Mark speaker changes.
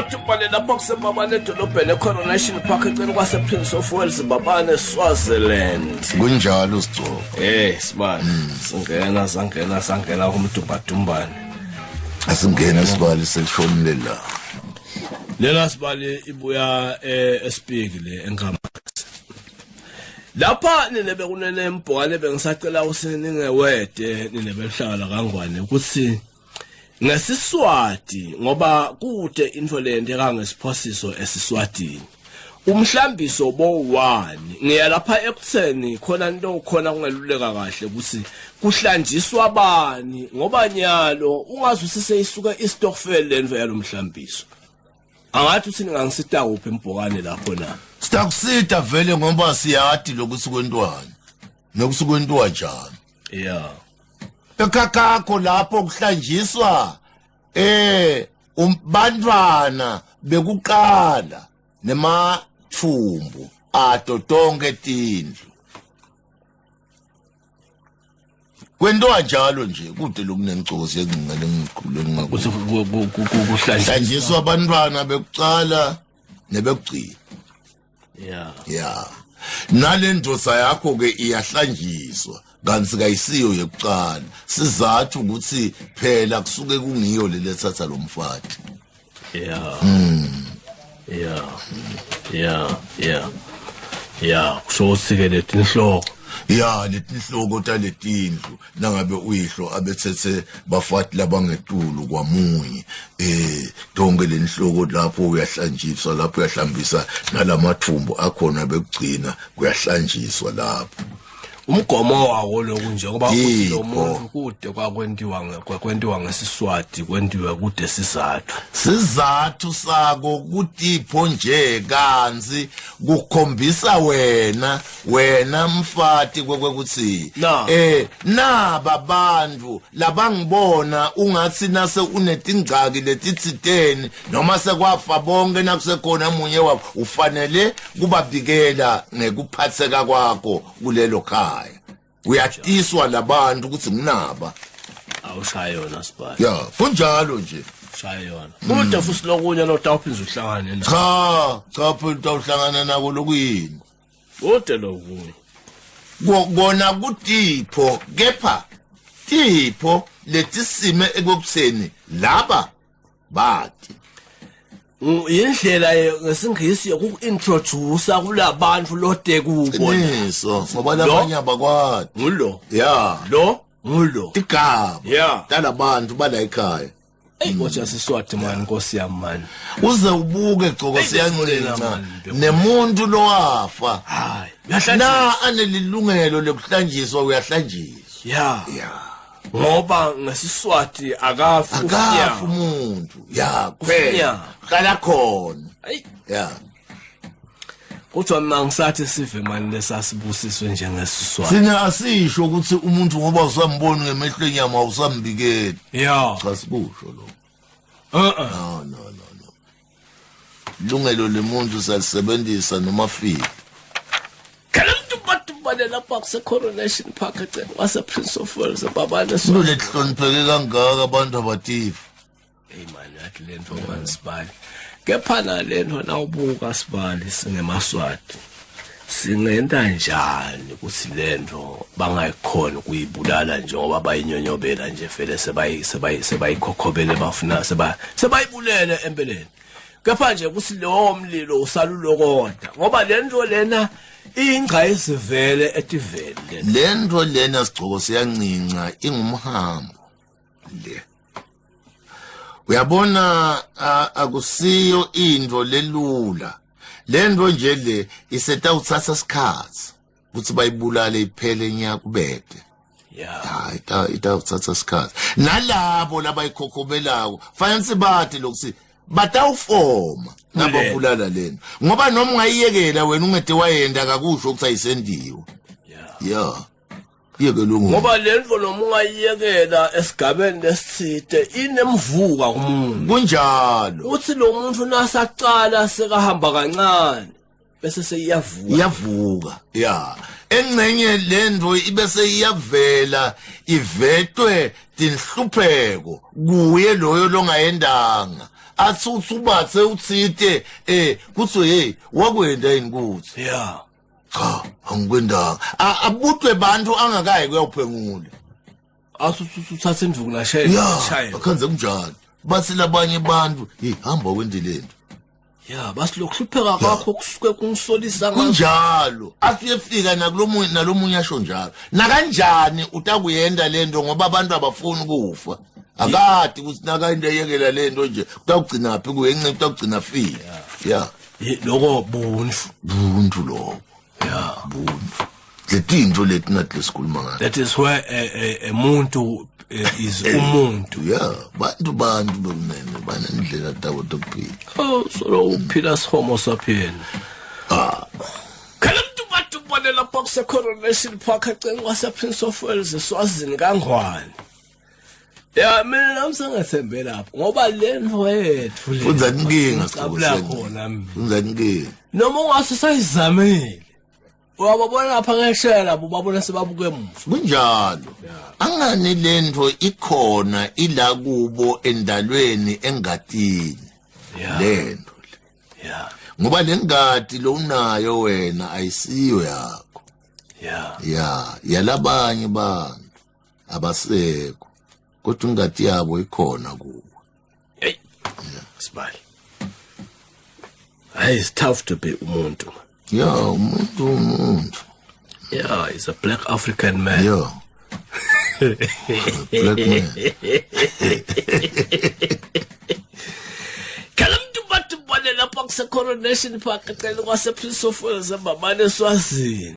Speaker 1: Mtumbatumbane lapha kusembabane edolobheni eCoronation Park eceleni kwase-Prince of Wales Mbabane Swaziland.
Speaker 2: Kunjalo sigcobo.
Speaker 1: Hey sibali singena sangena sangena kumdumbatumbane.
Speaker 2: Asingena sibali selishonile la.
Speaker 1: Lena sibali ibuya eSpeak le eNkamasi. Lapha nine bekunene mbhokane bengisacela usiningewede nine behlala kangwane ukuthi ngesiswati ngoba kude into leyenteka ngesiphosiso esiswatini umhlambiso bowani ngiya lapha ekutheni khona into khona kungeluleka kahle ukuthi kuhlanjiswa bani ngoba nyalo ungazwisise isuke istokfel lento yalomhlambiso angathi uthi ningangisita kuphi embhokane lapho na?
Speaker 2: Sitakusita vele ngoba siyati lokuthi kwentwani nokuthi kwentiwa njani.
Speaker 1: Yeah.
Speaker 2: Ekhakhakho lapho kuhlanjiswa bantwana bekuqala nemathumbu ato tonke tindlu. Kwentiwa njalo nje kude lokunencozi engingale ngikhulu
Speaker 1: ukuthi kuhlanjiswa
Speaker 2: abantwana bekucala nebekugcina.
Speaker 1: Yeah.
Speaker 2: Yeah. Nale ndoda yakho ke iyahlanjiswa kanti kayisiyo yekucala. Sizathu ukuthi phela kusuke kungiyo lelethatha lo mfati.
Speaker 1: Yeah. Yeah. Yeah, yeah. Yeah, kusho ukuthi ke letinhloko.
Speaker 2: Ya, letinhloko taletindlu nangabe uyihlo abethethe bafati labangetulu kwamunye tonke lenhloko lapho uyahlanjiswa lapho uyahlambisa nalamathumbu akhona bekugcina kuyahlanjiswa lapho.
Speaker 1: Umgomo wawo lokhu nje ngoba uthi lo muntu kude kwakwentiwa ngesiswati kwentiwa kude sizathu.
Speaker 2: Sizathu sako kutipho nje kanzi kukhombisa wena mfati kwekuthi naba bantu labangibona ungathi nase unetingcaki letitsiteni noma sekwafa bonke nakusekhona munye wabo ufanele kubabikela ngekuphatheka kwakho kulelo khaya. Uyatiswa labantu ukuthi nginaba.
Speaker 1: Awushaya yona sibali.
Speaker 2: Ya, kunjalo nje.
Speaker 1: Shaya yona. Kude futhi lokunye lo tawuphinza uhlangane
Speaker 2: na. Cha, cha phela utawuhlangana nako lokuyini.
Speaker 1: Kude lokunye.
Speaker 2: Kona kutipho kepha tipho letisime ekukuseni laba bati.
Speaker 1: Indlela ngesingisi yoku-introduce kulabantu lode kubo.
Speaker 2: Qiniso, ngoba labanye abakwati.
Speaker 1: Ngulo.
Speaker 2: Yeah.
Speaker 1: Lo ngulo.
Speaker 2: Tigaba.
Speaker 1: Yeah.
Speaker 2: Talabantu bala ekhaya.
Speaker 1: Ey kodwa siswati man Nkosi yami man.
Speaker 2: Uze ubuke gcoko siyancinca nemuntu lowafa.
Speaker 1: Hayi,
Speaker 2: uyahlanjiswa. Na anelilungelo lokuhlanjiswa uyahlanjiswa.
Speaker 1: Yeah.
Speaker 2: Yeah.
Speaker 1: Ngoba ngesiswati akafi
Speaker 2: akafi umuntu. Ya, kuphela. Hlala khona.
Speaker 1: Ayi.
Speaker 2: Yeah.
Speaker 1: Kodwa mina ngisathi sive mani lesasibusiswe njengesiswati.
Speaker 2: Sina asisho ukuthi umuntu ngoba usambona ngemehlo enyama usambikeli.
Speaker 1: Yeah.
Speaker 2: Cha sikusho lo. No no no no. Lungelo lemuntu salisebenzisa noma fika.
Speaker 1: Khala lapha kuse Coronation Park eceleni kwase Prince of Wales babane
Speaker 2: so. Lolu kangaka abantu abatifu.
Speaker 1: Hey man yathi lento man sibali. Kepha na lento nawubuka sibali singemaswati. Singenta njani ukuthi lento bangayikhona ukuyibulala njengoba bayinyonyobela nje vele sebayikhokhobele bafuna sebayibulele empeleni. Kepha nje kuthi lowo mlilo usalulokoda ngoba lento lena ingcayizivele etivele.
Speaker 2: Lento lena sigcoko siyancinca ingumhambo le. Uyabona akusiyo into lelula. Lento nje le isetawuthatha isikhathi ukuthi bayibulale iphele nyakubede.
Speaker 1: Yeah.
Speaker 2: Itawuthatha isikhathi. Nalabo labayikhokhobelako fanele sibade lokuthi batawufoma nababulala lena. Ngoba noma ungayiyekela wena ungede wayenda akakusho ukuthi ayisendiwe.
Speaker 1: Yeah.
Speaker 2: Yeah. Yeke lungu.
Speaker 1: Ngoba lento noma ungayiyekela esigabeni lesithide inemvuka kumuntu.
Speaker 2: Kunjalo.
Speaker 1: Uthi lo muntu nasaqala sekahamba kancane bese seyiyavuka.
Speaker 2: Iyavuka. Yeah. Engcenye lento ibese iyavela ivetwe tinhlupheko kuye loyo longayendanga. Athi usubathe uthite kuthi hey wakwenda yini kuthi?
Speaker 1: Yeah.
Speaker 2: Cha, angikwendanga. Abutwe bantu angakayi kuyophengula.
Speaker 1: Asuthatha induku la shaya.
Speaker 2: Shaya. Akhanze kunjalo. Bathi labanye abantu, hey hamba wende lento.
Speaker 1: Ya, basilokuhlupheka kwakho kusuke kungisolisa
Speaker 2: kunjalo. Asiyefika nakulomunye nalomunye asho njalo. Nakanjani utakuyenda lento ngoba abantu abafuni kufa. Akade ukuthi nakayinto eyekela lento nje kutawugcina phi kuye encane kutawugcina fika. Yeah.
Speaker 1: Lokho buntu.
Speaker 2: Buntu lokho.
Speaker 1: Yeah.
Speaker 2: Buntu. Letinto leti nathi lesikhuluma ngayo.
Speaker 1: That is where a muntu is umuntu.
Speaker 2: Yeah, bantu bekunene banendlela tabo tokuphila.
Speaker 1: Oh, solo uphila homo sapien. Ah. Khala mntu bantu bone lapha kuse Coronation Park eceleni kwase Prince of Wales eSwazini kaNgwane. Ya mina nami sengathembe lapho ngoba lento yethu le.
Speaker 2: Funza inkinga
Speaker 1: sicabula khona mina.
Speaker 2: Funza inkinga.
Speaker 1: Noma ungase sayizamile. Uyababona lapha ngeshela labo babona sebabuke emuva.
Speaker 2: Kunjalo. Angani lento ikhona ila kubo endalweni engatini. Lento
Speaker 1: le. Yeah.
Speaker 2: Ngoba lengadi lo unayo wena ayisiyo yakho.
Speaker 1: Yeah.
Speaker 2: Yeah, yalabanye bantu abasekho. Kodwa ingadi yabo ikhona kuwe.
Speaker 1: Hey. Sibali. Hey, it's tough to be umuntu.
Speaker 2: Yeah, umuntu.
Speaker 1: Yeah, he's a black African man.
Speaker 2: Yeah. Black man.
Speaker 1: Khala mntu bantu bone lapha kuse Coronation Park eceleni kwase Prince of Wales eMbabane eSwazini.